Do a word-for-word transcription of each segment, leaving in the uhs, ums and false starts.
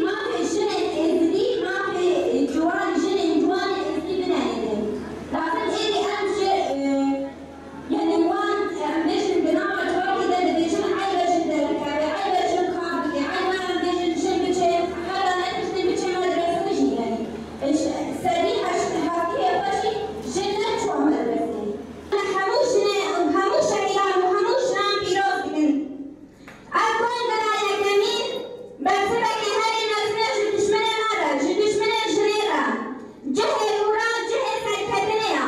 Mafê jinên êzidî, mafê ciwan jinên ciwanên êzidî binenêrin. Lazim êdî em ji, e, yanî wan, em bêjin bi nava civakê de dibêjin eyb e ji derikeve, eyb e ji kar bike, eyb e em bêjin jin biçe, heta ne tiştên biçe medrese jî yanî. E, ji serî heşt heftiyê xwe jî jin neçû medresê. Hemû jinê û hemû şehîdan û hemû jinan pîroz dikin. Ev kongra yekemîn bersivekî herî mezin e ji dijminê me re, ji dijminê jinê re. Cihê Hûra cihê serketinê ye.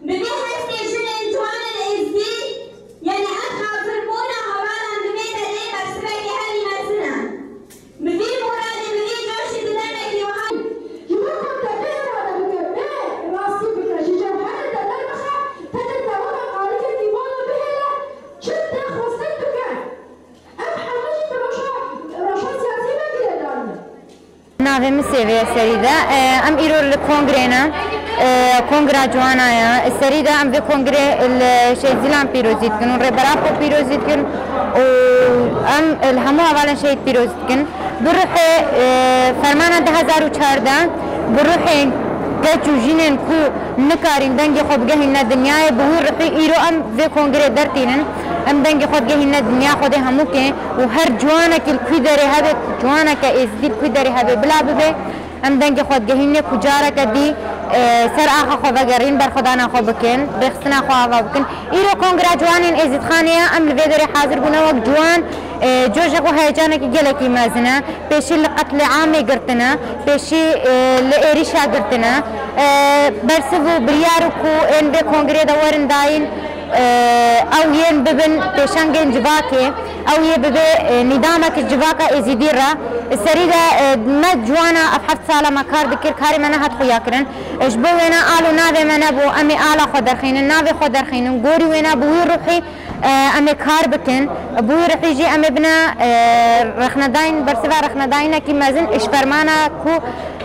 Bi vî hestê jinên ciwanên êzdî, yanî ev hazirbûna hevalan di vê derê bersivekî herî mezin e. Bi vî moradê, bi vî coşê di demekî wiha. Ji bo ku te bê irade bike, bê rastî bike, ji cewherê te derbixe, te dê dewama qalikekî vala bihêle, çi te xwestin bike. Ev hemû jî bi roşa, roşa siyasî ve girêdayî ne. Navê min Sêvê ye serî de. E, em îro li kongrê ne. E, kongra ciwana ye. Serî de em vê kongrê li Şehîd Zîlan pîrozî dikin û Rêbera xwe pîrozî dikin û em li hemû hevalên şehîd pîrozî dikin. Bi ruhê, e, fermana du hezar û çardeh, bi ruhê keç û jinên ku nikarîn dengê xwe bigehîne dinyayê, bi wî ruhî îro em vê kongrê dertînin. Em dengê xwe digehîne dinya Xwedê hemûkê û her ciwanekî li ku derê hebe, ciwaneke êzidî li ku derê hebe bila bibe, em dengê xwe digehîne ku careke dî, e, ser axa xwe vegerîn, berxwedana xwe bikin, rêxistina xwe ava bikin. Îro kongra ciwanên Êzîdxanê ye, em li vê derê hazir bûne wek ciwan, e, coşek û heyecanekî gelekî mezin e. Pêşî li qetlîamê girtine, pêşî, e, li êrîşa girtine. E, bersiv û biryar û ku ên vê kongrê de werin dayîn, e, ew yên bibin pêşengên civakê, ew yê bibe, e, nîdamek ji civaka Êzîdî re. Serî de, e, me ciwana ev heft sala me kar dikir, karê me nehat xuya kirin. E, ji bo wêna al û navê me nebû, em ê ala xwe derxînin, navê xwe derxînin, gorî wêna bi wî ruhî, e, em ê kar bikin. Bi wî ruhî jî em ê bine, e, rexnedayîn, bersiva rexnedayînekî mezin ji fermana ku,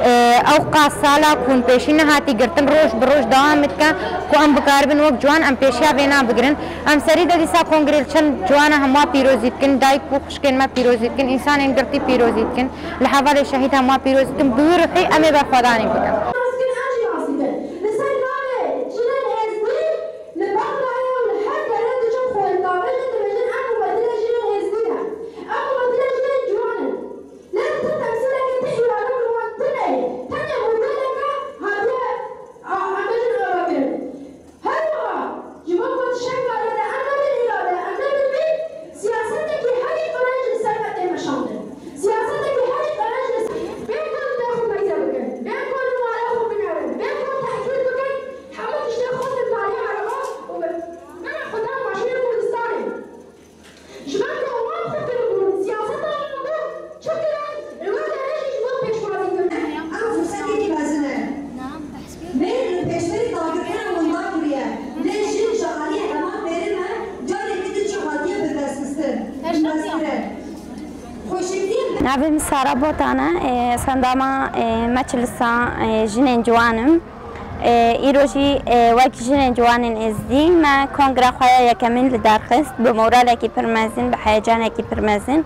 e, ew qas sala ku hûn pêşî nehatî girtin, roj bi roj dewam dike, ku em bikaribin wek ciwan em pêşiya vêna bigirin. Em serî de dîsa kongrê li çend ciwana hemwa pîrozî dikin, dayik û xwişkên me pîrozî dikin, însanên girtî pîrozî dikin, li hevalê şehîd hemwa pîrozî dikin, bi wî ruhî em ê berxwedanî bikin. Li ser navê jinên êzdî li Bexdayê û li her derê diçin xwendavêjin dibêjin, ev mumetîlê jinên êzdî ne. Ev mumetîlê jinên ciwan in. Lê tu temsîleke, tu îrade û wan tune ye. Tenê modeleke hatiye, a, em bêjin avakirin. Her wiha ji bo ku tiştekê de em nebin îrade, em nebin bîr, siyasetekî herî qirêj li ser me tê meşandin. Siyasetekî herî qirêj li ser, bê ku li dê xwe meyze bikin, bê ku li malê xwe binerin, bê ku tehqîr bikin, hemû tiştê xwe li malê ereba û bi, bira xwe dan başûrê Kurdistanê. Ji ber ku wan xwe kiribûn, siyaseta wan bû çi kirin, li wê derê jî ji bo pêşwazî kirin. Ev firsetekî mezin e. Mêr li pêşberî dagirkirina winda kiriye, lê jin ji aliyê heman mêrê me carekî din jî hatiye bindestkirin. Bindestkirin. Xweşiktiyên Navê min Sara Botan e, ez endama, e, Meclisa, e, Jinên Ciwan im. E, îro jî, e, wek jinên ciwanên êzdî me kongra xwe ya yekemîn li dar xist, bi moralekî pir mezin, bi heyecanekî pir mezin.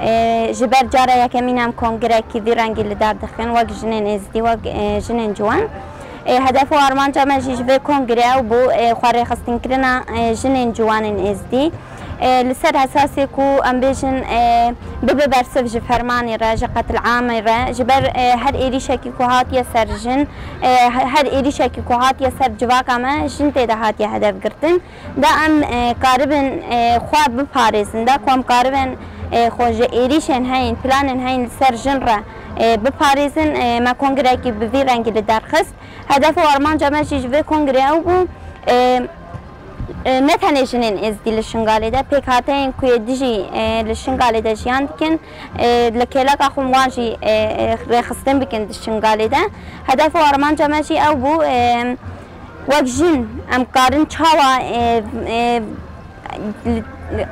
E, ji ber cara yekemîn em kongrekî vî rengî li dar dixin, wek jinên êzdî, wek, e, jinên ciwan. E, hedef û armanca me jî ji vê kongrê ew bû, e, xwe rêxistinkirina, e, jinên ciwanên êzdî. E, li ser esasê ku em bêjin, e, bibe bersiv ji fermanê re, ji qetil'amê re, ji ber, e, her êrîşekî ku hatiye ser jin, e, he-, her êrîşekî ku hatiye ser civaka me, jin tê de hatiye hedef girtin. Da em, e, karibin, e, xwe biparêzin, da ku em karibin, e, xwe ji êrîşên heyîn, planên heyîn li ser jin re, e, biparêzin, e, me kongrekî bi vî rengî li dar xist. Hedef û armanca me jî ji vê kongrê ew bû, e, E, ne tenê jinên êzdî li Şingalê de, pêkhateyên ku yê dijî, e, li Şingalê de jiyan dikin, e, li kêleka xwe wan jî, e, e, rêxistin bikin di Şingalê de. Hedef û armanca me jî ew bû, e, wek jin em karin çawa, e, e,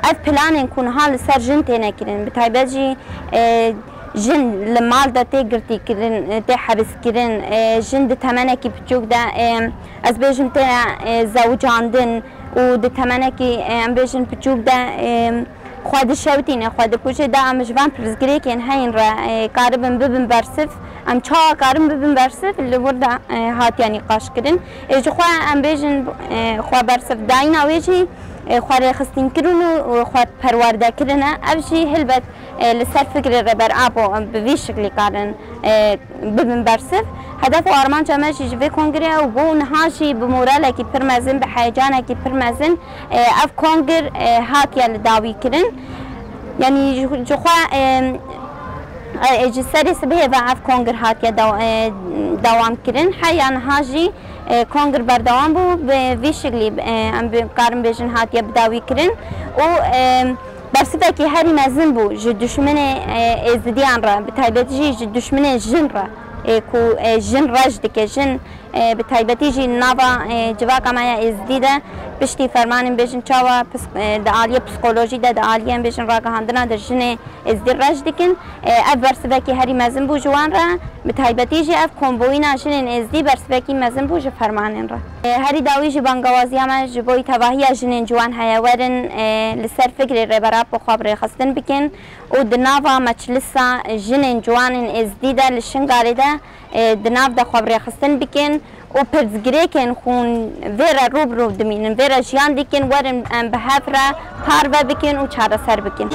ev planên ku niha li ser jin têne kirin, bi taybet jî, e, jin li mal de tê girtîkirin, tê hebiskirin, e, jin di temenekî piçûk de, e, ez bêjim têne, e, zewicandin û di temenekî, e, em bêjin piçûk de, e, xwe dişewtîne, xwe dikuje. Da em ji van pirsgirêkên heyîn re, e, karibin bibin bersiv. Em çawa karin bibin bersiv, li wir de, e, hatiye nîqaşkirin. Ê ji xwe em bêjin, e, xwe bersivdayîna wê jî, e, xwe rêxistînkirin û, û xwe perwerdekirin e. Ev jî hilbet, e, li ser fikrê Rêber Apo, e, bi vî şiklî karin, e, bibin bersiv. Hedef û armanca me jî ji vê kongrê ew bû, niha jî bi moralekî pir mezin, bi heyecanekî pir mezin, e, ev kongr, e, hatiye li dawî kirin. Yanî ji, ji xwe, e, e, ji serê sibihê ve ev kongr hatiye dew-, e, dewam kirin. Heya niha jî, e, kongr berdewam bû, bi vî şiklî, e, em bi-, karin bêjin hatiye bidawî kirin û, e, bersivekî herî mezin bû ji duşminê, e, êzidiyan re, bi taybetî jî ji duşminê jin re, e, ku, e, jin reş dike, jin, e, bi taybetî jî nava, e, civaka me ya êzidî de piştî fermanên bêjin çawa pis-, e, di aliyê psikolojî de, di aliyê em bêjin ragihandina de jinê êzdî reş dikin. E, ev bersivekî herî mezin bû ji wan re. Bi taybetî jî ev komboyîna jinên êzdî bersivekî mezin bû ji fermanên re. E, herî dawî jî bangewaziya me ji bo tevahiya jinên ciwan heye, werin, e, li ser fikrê Rêber Apo xwe bi rêxistin bikin û di nava meclisa jinên ciwanên êzdî de li Şingalê de, e, di nav de xwe bi rêxistin bikin û pirsgirêkên xwe vê re rû bi rû dimînin, vê re jiyan dikin, werin em bi hev re parve bikin û çareser bikin.